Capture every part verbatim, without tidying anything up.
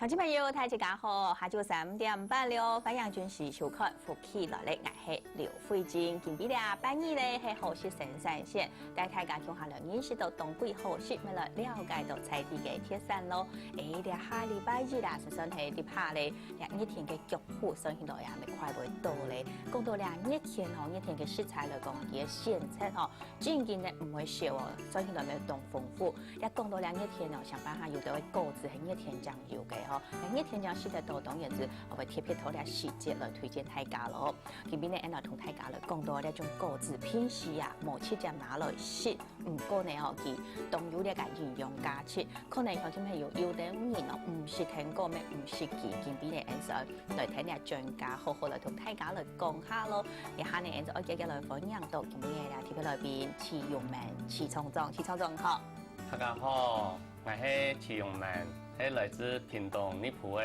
小朋友，大家好，下晝三點半了，歡迎準時收看《福氣來了》，𠊎係劉慧晶。今晡日啊，拜二咧，係好食生產線，帶大家共下來認識到當季好食，乜來了解到在地个特產咯。誒，這下禮拜日啊，就算係這下咧，這熱天个腳步算起來啊，乜快會到咧。講到這熱天吼，熱天个食材來講，佢个選擇吼，真經呢毋會少哦，算起來乜當豐富。也講到這熱天哦，想辦法有兜个果子係熱天正有个吼，那熱天正食得到，當然係會特別挑這時節來推薦大家咯。今晡日呢，𠊎來同大家來講到這種果子，平時啊，無直接拿來食，毋過呢吼，佢當有這个營養價值。可能像今日有有兜人哦，毋食蘋果乜毋食佢，今晡日呢，𠊎來聽這專家好好來同大家來講下咯。這下呢，𠊎就愛繼續來歡迎到今晡日个特別來賓徐永明徐廠長，徐廠長好。 大家好，𠊎係徐永明，係來自屏東內埔个。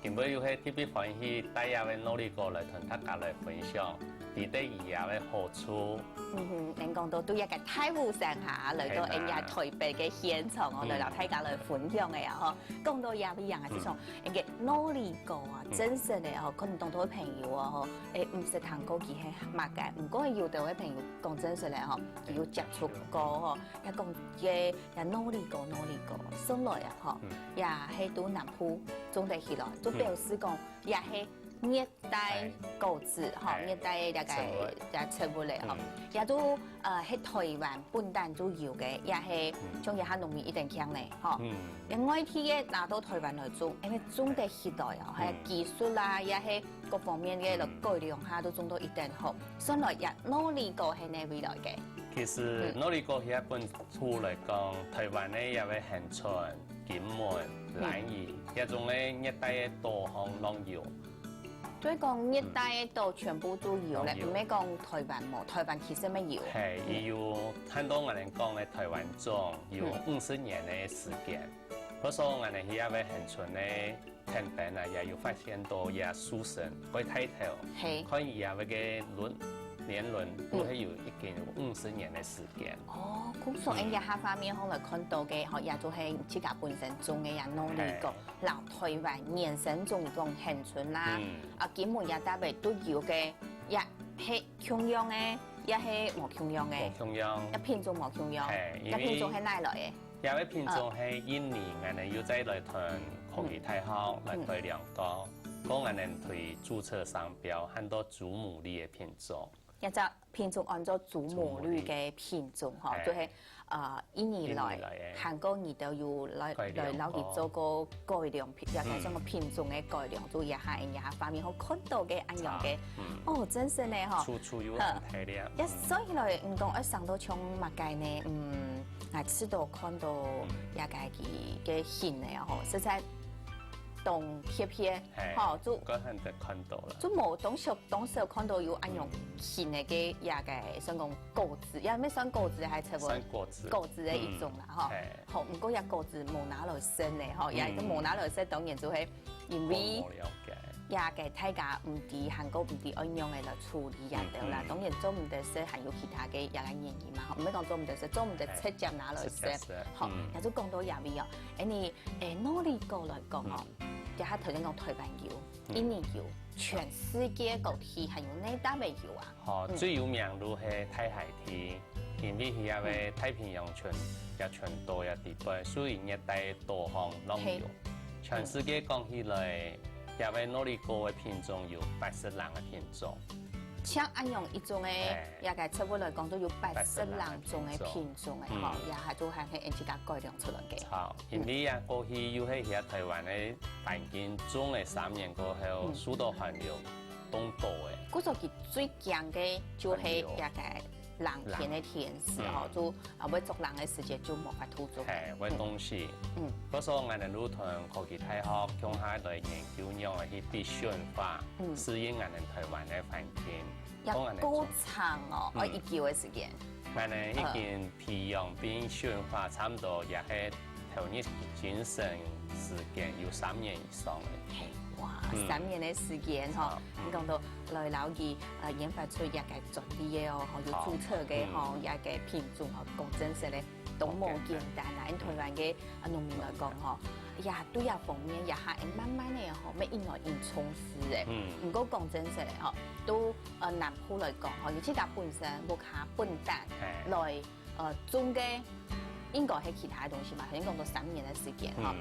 今晡日又係特別歡喜帶這个諾麗果來同大家來分享，佢對佢个好處。嗯哼，能講到對一个大武山下來到係啦。𠊎這台北个現場哦，嗯。來同大家來分享个啊吼。講到這位啊，係講，嗯。該个諾麗果啊，嗯。真實个吼，可能當多朋友啊吼，誒，毋識聽過佢係麼个，毋過有兜个朋友講真實个吼，佢有接觸過吼，也講 个，也諾麗果，諾麗果，算來啊吼，嗯。也係在南部種得起來，就表示講，嗯。也係熱帶果子吼，哎。熱帶个該个植物。也植物類吼，嗯。也就，呃，係台灣本旦就有个，也係，嗯。像這下農民一定強呢吼。嗯。因為佢个拿到台灣來種，因為種得起來哦，還有技術啦，嗯。也係 各方面个來改良下都種到一等好。算來這諾麗果係哪位來个？其實，嗯。諾麗果這本土來講，台灣个這个恆春、金門、嗯。蘭嶼，這種个熱帶个島項攏有。所以講熱帶个島全部都有咧，嗯。攏有。毋係講台灣無，台灣其實乜有。係，嗯。佢有，很多𠊎等講个台灣種，有，嗯。五十年个時間。所以講𠊎等這个恆春个 田邊啊，也有發現到這樹身會大條，係。看佢這个輪，年輪，嗯。都係有已經有五十年个時間。哦，故所，嗯。𠊎這下畫面項來看到个吼，也就係自家本身種个這諾麗果，係。摎台灣原生種講恆春啦，嗯。啊，金門這搭位都有个，也係共樣个，也係無共樣个，無共樣。也品種無共樣，係，因為也品種係哪來个？ 這个品種係印尼，𠊎等又再來同科技大學來改良過，講𠊎等對註冊商標，喊做祖母綠个品種。這隻品種安做祖母綠个品種吼，祖母綠。就係，呃，印尼來，印尼來个。還過你兜有來，改良過。來摎佢做過改良，也係算個品種个改良，就這下，這下畫面好看到个恁樣个。嗯。哦，真實呢吼。處處有安排了。也所以來，你講愛生到像麼个呢？嗯， 𠊎試著看到這个佢个形呢吼，實在當特別，係，吼，就，該很難看到了。就無當少，當少看到有恁樣形个个這个，算講果子，也毋係算果子，還差不多算果子。果子个一種啦，吼。嗯，係。吼，毋過這果子無拿來食呢，吼，嗯。也都無拿來食，當然就係 因為無，無了解。這个大家毋知，還過毋知愛仰仔來處理這兜啦。嗯，嗯。當然做毋得食，還有其他个這个原因嘛，吼。毋係講做毋得食，做毋得直接拿來食。哎，直接食，吼，嗯。也就講到這位哦。恁呢，誒，諾麗果來講哦，嗯。這下頭先講台灣有，嗯。印尼有，全世界各地還有哪搭位有啊？ 吼，嗯。最有名就係大溪地，因為佢个太平洋全，嗯。也全島也地帶，屬於熱帶个島項攏有。係。全世界講起來，這个諾麗果个品種有八十零个品種。像恁樣一種个，哎。這个植物來講，都有八十零種个品種个，嗯。吼，也還都還係𠊎自家改良出來个。好，因為啊，過去又係這台灣个環境種个三年過後，嗯。受到寒流， 當多个。故所佢最驚个就係這个冷天个天時吼，冷。嗯。就，啊，會著冷个時節就無法度種。係，會凍死。嗯。嗯。故所𠊎等就同科技大學共下來研究仰仔去摎馴化，嗯。適應𠊎等台灣个環境。也夠長哦，嗯。愛幾久个時間？𠊎等已經 培養並馴化差毋多也係投入精神時間有三年以上了。係，哇，三年个時間吼，你講到來摎佢呃研發出這個專利个哦，吼有註冊个吼，這個品種吼，講真實个，都無簡單啊！因台灣个啊農民來講吼，呀，對這方面也還會慢慢个吼，乜越來越重視个。毋過講真實个吼，都呃南部來講吼，尤其佢本身屋下本旦來呃種个，應該係其他个東西嘛，頭先講到三年个時間吼，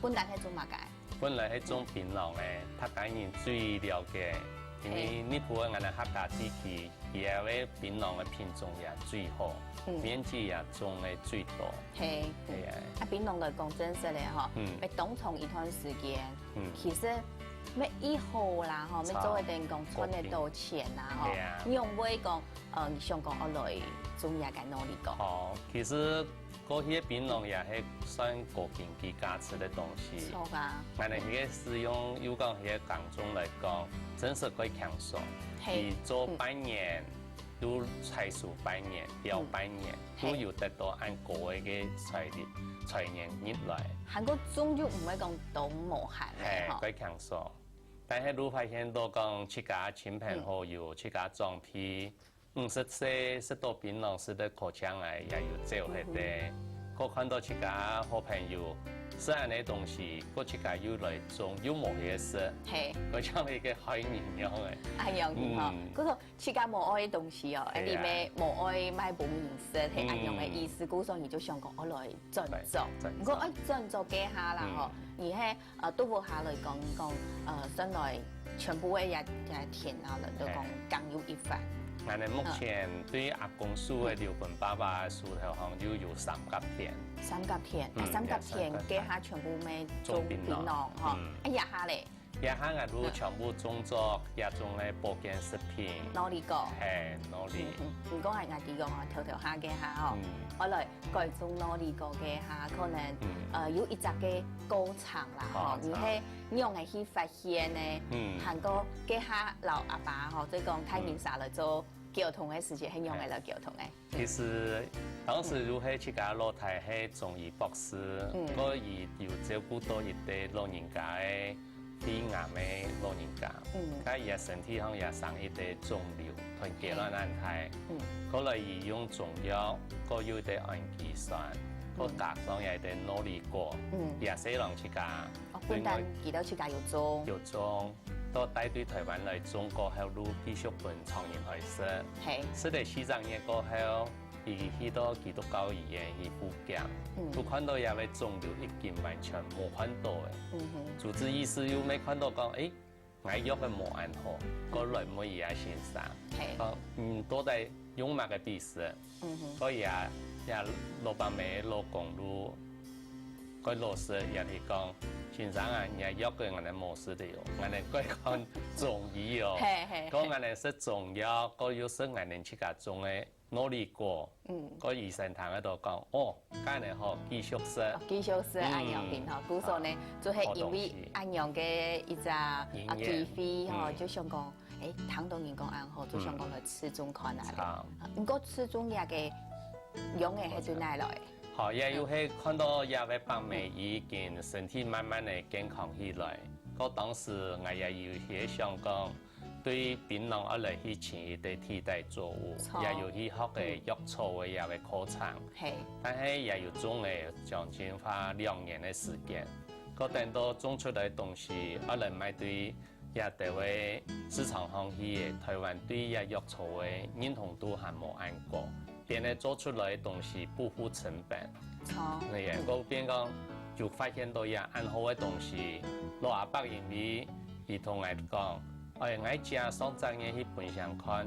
本旦係種麼个？ 本來係種檳榔个，客家人最了解，因為內埔个𠊎等客家地區，佢个檳榔个品種也最好，面積也種个最多。係，係啊。啊檳榔來講真實个吼，愛當長一段時間，其實乜已好啦吼，乜做得等講賺得到錢啦吼，你又毋會講呃你想講愛來種這個農利果？哦，其實 過去个檳榔也係算高經濟價值个東西。著啊。𠊎等這個使用又講這個耕種來講，真實蓋輕鬆。佢做半年，又採收半年，吊半年，又有得到恁高个財力，財源入來。還過種又毋會講都無閒个吼。係，蓋輕鬆。但係就發現到講，自家親朋好友，自家長輩， 五十歲食到檳榔食到口腔癌也有走忒个，過看到自家好朋友食恁樣个東西，過自家又來種，又無去食，係，過像一個害人樣个。哎呀，你吼，嗯，故所自家無愛个東西哦，哎，你乜無愛賣分人食，係恁樣个意思。故所你就想講，我來轉做。毋過愛轉做該下啦吼，你係 呃，都無下來講講，呃，算來全部个也也田啊，人都講耕有一番。𠊎等目前對阿公手个留分爸爸个手頭項又有三甲田。三甲田，三甲田該下全部乜種檳榔吼。哎呀哈咧，這下𠊎都全部種作這種个保健食品。農利果。係，農利。你講𠊎𠊎知講啊，頭頭下該下吼，我來改種農利果該下，可能呃有一隻个過程啦吼，你係 仰仔去發現呢？還過該下摎阿爸吼，就講大人儕來做溝通个時節，係仰仔來溝通个？其實當時就係自家老弟係中醫博士，過佢有照顧到一個老人家个肺癌个老人家，該佢个身體項也生一個腫瘤，同佢卵恁大，過來佢用中藥，過有一個胺基酸，過加上有一個農利果，也係讓自家 哦，本旦佢兜自家有種。有種，到帶對臺灣來種過後，就繼續分廠人來食。係。食了四隻月過後，佢去到基督教醫院去復檢，就看到這個腫瘤已經完全無看到了。主治醫師又乜看到講，欸， 𠊎藥仔無恁好，過來問佢个先生，講：「嗯，到底用麼个比試？」所以啊，這老伯姆个老公就蓋老實也去講：「先生啊，你个藥仔𠊎等無食得哦，𠊎等蓋看中醫哦。」講𠊎等食中藥，過又食𠊎等自家種个 農利果，該醫生聽得到講：「哦，恁樣好，繼續食。」哦，繼續食，恁樣定吼。故所呢，就係因為恁樣个一隻啊機會吼，就想講，欸，聽到人講恁好，就想講來試種看啊。毋過試種這個樣仔係對哪來？好，也有係看到這位伯姆已經身體慢慢个健康起來，過當時𠊎也有些想講， 對檳榔愛來去尋一個替代作物，也有去學个藥草个這個課程。係。但係也有種了將近快兩年个時間，過等到種出來个東西，愛來賣對這兜个市場項去个，臺灣對這藥草个認同度還無恁高，變得做出來个東西不符成本。著。係啊，過變講就發現到這恁好个東西，老阿伯因為佢同𠊎講：「 哎，𠊎姐上隻月去分享看，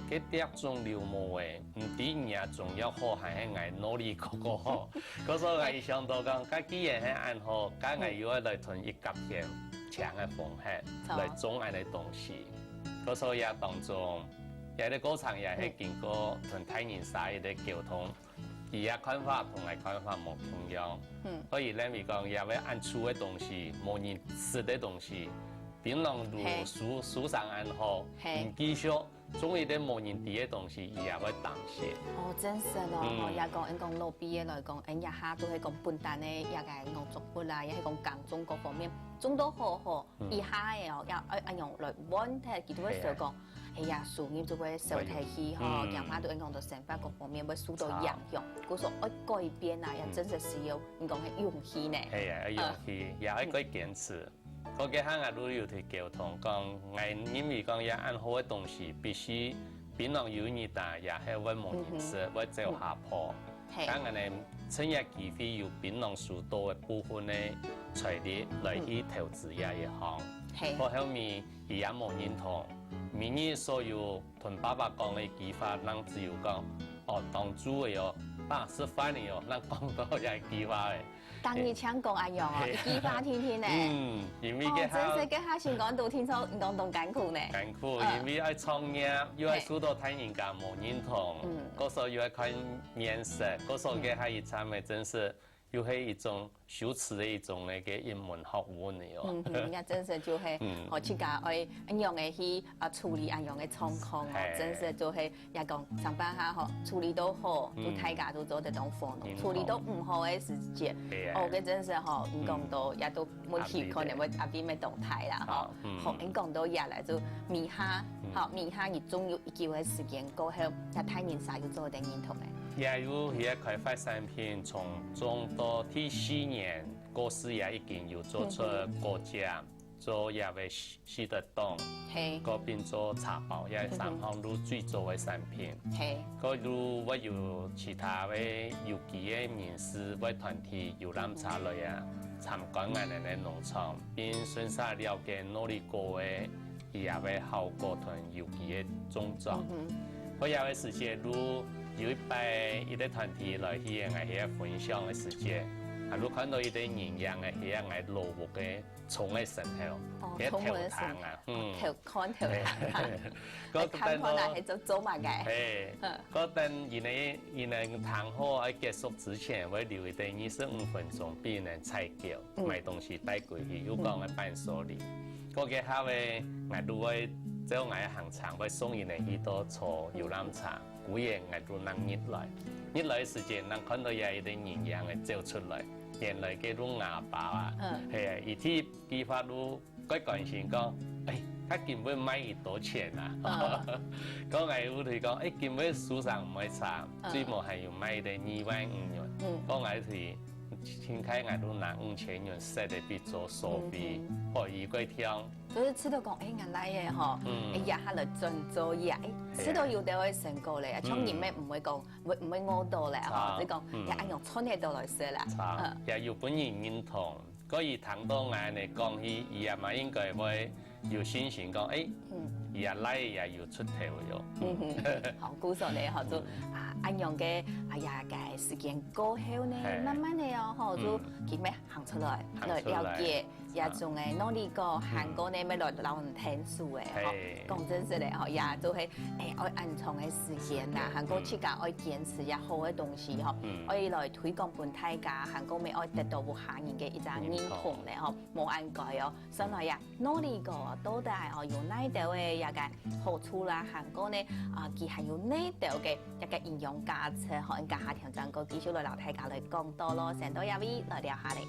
該兜腫瘤無了，毋知若中藥好還係𠊎農利果好。」故所𠊎想到講，該既然係恁好，該𠊎又愛來同一甲田請个方法來種恁樣个東西。故所這當中，這個過程也係經過同大人儕一個溝通， 佢个看法同𠊎看法無共樣。嗯。所以認為講，這位恁粗个東西，無人食个東西，檳榔就收收成恁好，毋繼續，總有兜無人知个東西，佢也會當心。哦，真實哦，吼，也講，恁講老輩个來講，恁這下都係講本旦个這個農作物啦，也係講耕種各方面，種到好好，以下个哦，也愛恁樣來換忒，佢都會想講，哎呀，收入就會少忒去吼，驚怕都恁講到生活各方面會受到影響，故所愛改變啊，也真實需要，你講个勇氣呢。係啊，愛勇氣，也愛過堅持。 過幾下𠊎都有去溝通，講，𠊎認為講這恁好个東西，必須檳榔有一日也係會無人食，會走下坡。但𠊎呢，趁這機會有檳榔收到个部分个財力來去投資這一行。過後面，佢也無認同，明日所有同爸爸講个計畫，人只有講，哦，當初个哦，爸食飯个哦，人講到這計畫个。 當日常講恁樣哦，一句話聽聽呢。嗯，因為哦，真係該下心肝肚聽說你講當艱苦呢。艱苦，因為愛創業，又愛受到大人家無認同，故所又愛看面色，故所該下一站个真係又係一種羞恥个一種个一門學問个哦。嗯，也真係就係，哦，自家愛恁樣个去啊處理恁樣个狀況哦，真係就係 也講上班下吼，處理到好，就大家都做得當歡樂；處理到毋好个時節，哦，該真係吼，你講到也都問題可能會壓力會當大啦吼。好，你講到也來就米哈，好，米哈你種有一久个時間過後，該大人儕有做得認同个。也有一個開發產品，從種到第四年，果實也已經有做出果醬。 做這個四四德凍，係，過並做茶包，這三項都最早个產品。係，過又會有其他个有機个人士會團體遊覽車來啊，參觀𠊎等个農場，並順續了解農業个佢這個效果同有機个種作。過這個時節，如有一擺一個團體來去𠊎這個分享个時節，啊，就看到一個人影个，係𠊎老屋个 蟲个時候，哦，佢个頭疼啊，嗯，頭看頭疼啊，該看看啊，係做做麼个？係，該等佢呢，佢呢談好愛結束之前，會留一個二十五分鐘俾人採購，買東西帶歸去，又講个伴手禮。該个下尾，𠊎都會照𠊎个行程，會送佢呢去到坐遊覽車，古遠𠊎都能入來。入來个時間，能看到有一個人影个走出來。 原來个路阿爸啊，係啊，佢第一句話都蓋關心講，哎，佢今晡賣幾多錢啊？講𠊎有同佢講，哎，今晡收成毋會差，最無還有賣个二萬五銀。講𠊎同佢，請開𠊎都拿五千銀塞个俾做收費，哦，佢蓋暢。就是知道講，哎，原來个吼，哎呀，佢來轉做業，哎，知道有兜个成果咧，像你們毋會講， 毋會，毋會餓到咧吼，就講也恁樣賺得到來食啦。也有分人認同，過佢聽到𠊎恁樣講起，佢也嘛應該會有信心講，哎，佢也來也有出頭喲。嗯哼，好，故所呢，吼，就啊，恁樣个，哎呀，个時間過後呢，慢慢个哦，吼，就佢乜行出來，來了解。 這種个農業个，還過呢，乜來摎人𢯭手个吼。講真實个吼，也就係，哎，愛恁長个時間啦，還過自家愛堅持這好个東西吼，愛來推廣分大家，還過乜愛得到屋下人个一隻認同咧吼，無恁該哦。算來呀，農業个到底吼有哪兜个這個好處啦，還過呢，啊，佢還有哪兜个這個營養價值吼，𠊎等下條轉過繼續來摎大家來講到咯，先到這位來尞下咧。